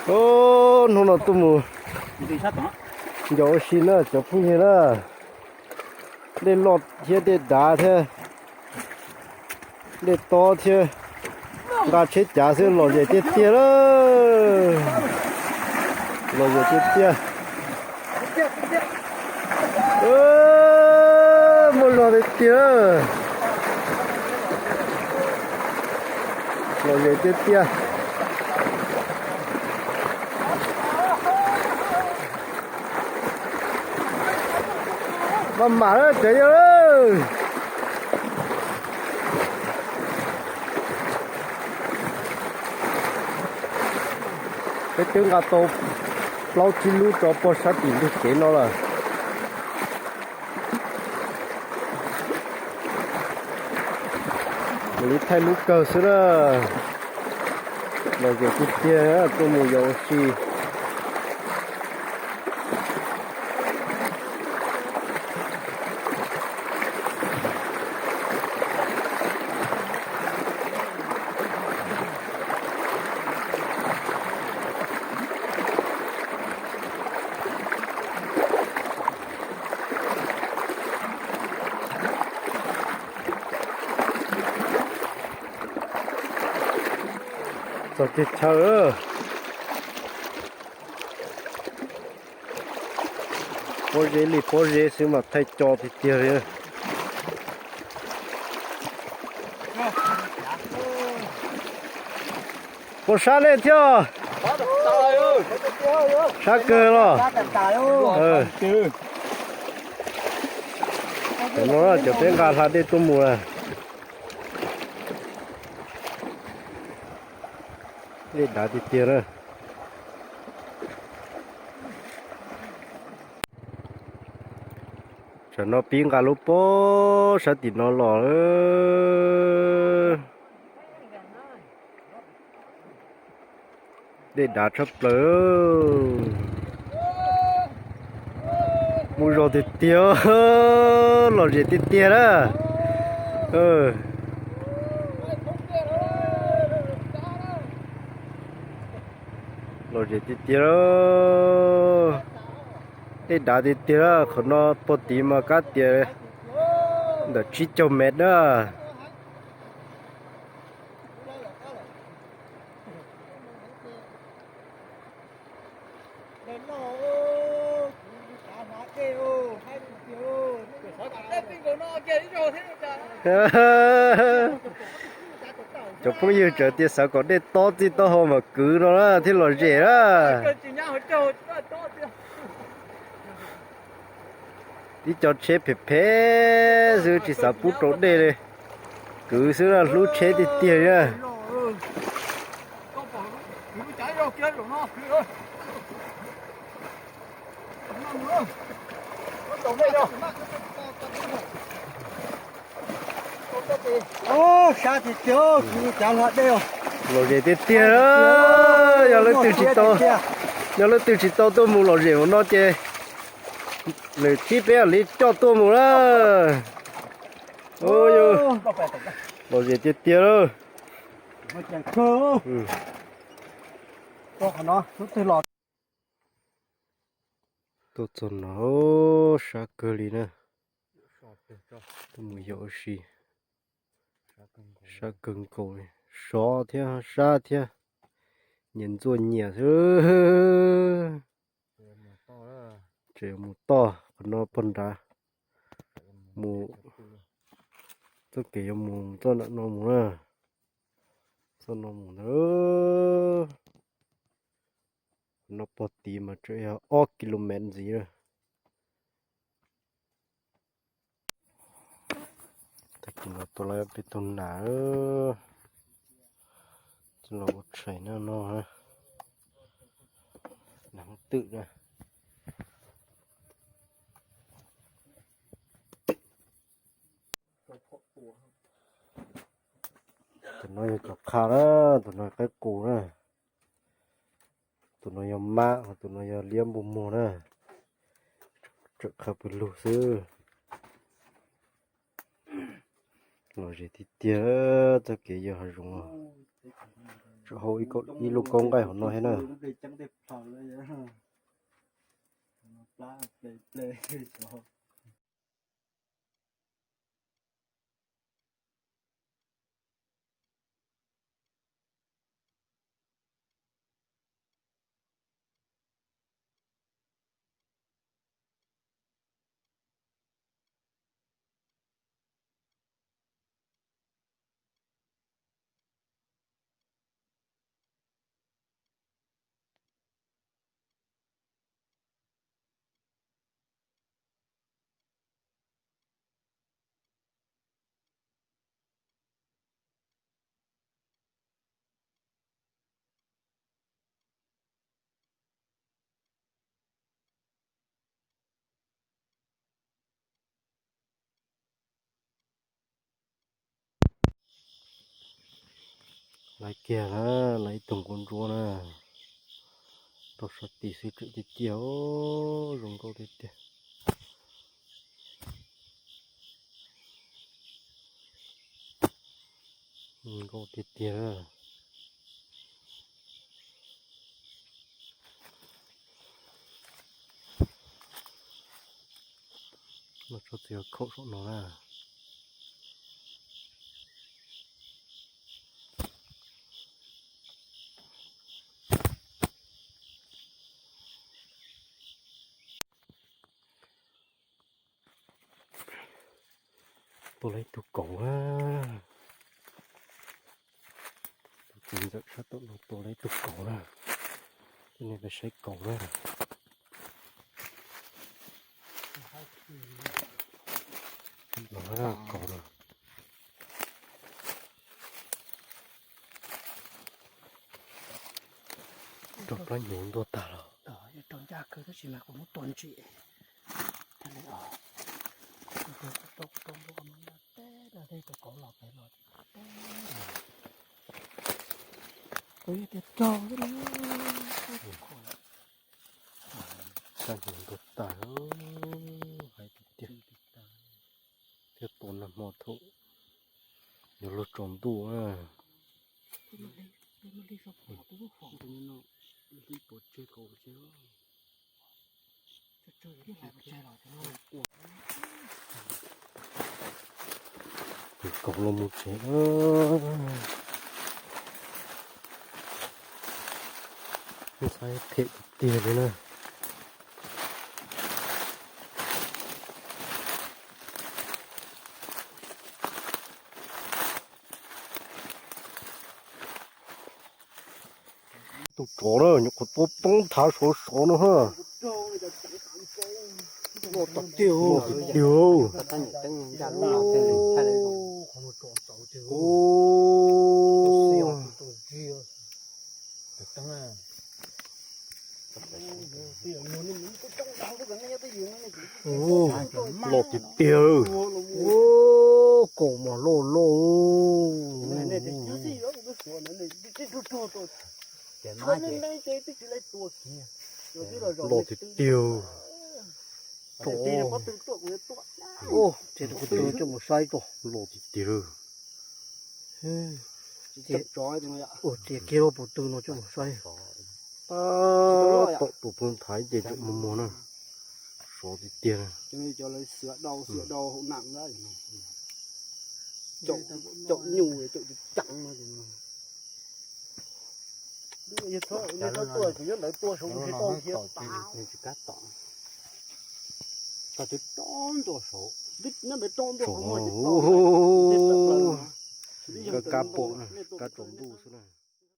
Hnub no tuaj mus ncaws ua si na cov phooj ywg na. Dej loj thiab dej dav thiab, dej tob thiab, nqa tsheb cav xwb los zem tiag tiag na. Los zem tiag tiag. Muaj zog tiag tiag. Los zem tiag tiag. Maj mam cov yawg. Peb twb nqa tau plaub tsib lub rau pog sab tim ntug kev no lawm. Mus li thaij lub kawg xwb na. Los zem tiag tiag, tuaj mus yos ua si. Txog kiag chaw, pob zeb li pob zeb xwb mas thaij co tiag tiag li. Puas sab nej thiab? Sab kawg los? Tam no cov peb nqa hla dej tuaj mus lawm. Dej dav tiag tiag na. Tsam no pib nqa lub pob sab tim no los. Dej dav tshaj plaws. Muaj zog tiag tiag, los zem tiag tiag na. Los zem tiag tiag. Dej dav tiag tiag, qhov no pog tid mas kab tias ntawm tsib caug mev na. Cov phooj ywg txawm tias xav kom dej tob txij taub hau mas kwv no na thiaj los zem na. Tib co tsheb phem phem xwb tsis xav pub rau dej li. Kwv xwb na, hlub tsheb tiag tiag na. Los zem tiag tiag, yog leej twg tsis tau, yog leej twg tsis tau tuaj mus lom zem ua no ces lwm chib peb li coj tuaj mus na. Los zem tiag tiag lawm. Tuaj txog no sab kawg li na. Tuaj mus yos ua si. Sab kawg nkaus li, sov thiab sab thiab, nyias ntxuaj nyias xwb. Tseem yuav mus toj qhov no pog nrad, mus txoj kev yuav mus txoj ntawm no mus na, txoj no mus ntawd. Qhov no pog tid mas tseem yog ob kilomev ntxiv na. Tag kis no tuaj lawm peb tug nas, tsis los ua tshais na no, nas twm na. Tus no yog cov qha na, tus no qaib qus na. Tus no yog mab, tus no yog liab npua muag na. Tseem qhaw pw lug xwb. Los zem tiag tiag, txoj kev yos hav zoov. Tshuav hau ib lub kaub nqaij hauv no thiab na. Laiv kiag na, laiv ib tug nquab ntsuab na. Rau sab tid xwb tseem tiag tiag, zoo nkauj tiag tiag. Zoo nkauj tiag tiag. Muaj tsob txiv khaum saum no na. Tua lawm ib tug kaus na. Tus txiv ntxawm sab tom no tua lawm ib tug kaus na. Coj nej pais saib kaus na. Kaus na. Rau plaub nyuv ntuag tag los. Rau ncaj kawg tab sis mas kuv muab tua ntsim. Kuv yog tias raug. Plaub nyuv ntuag tag, hais tiag tiag. Thiab tua nag hmo thaum yuav luag tsaus ntuj na. Tus kaus los mus tsev na. Ntxhab phem tiag tiag li na. Tus tsov na, nyuam qhuav tua poob thav sov sov no ha. Loj tiag tiag. Loj tiag tiag. Kaus mas loj loj. Loj tiag tiag. Ces kuv tus coj mus saib tso. Loj tiag tiag. Ces kiag lub puv tw no coj mus saib. Tab tom tus pw nthav ces tseem muag muag na. Sov tiag tiag. Kab pom, kab tsaus ntuj xwb na.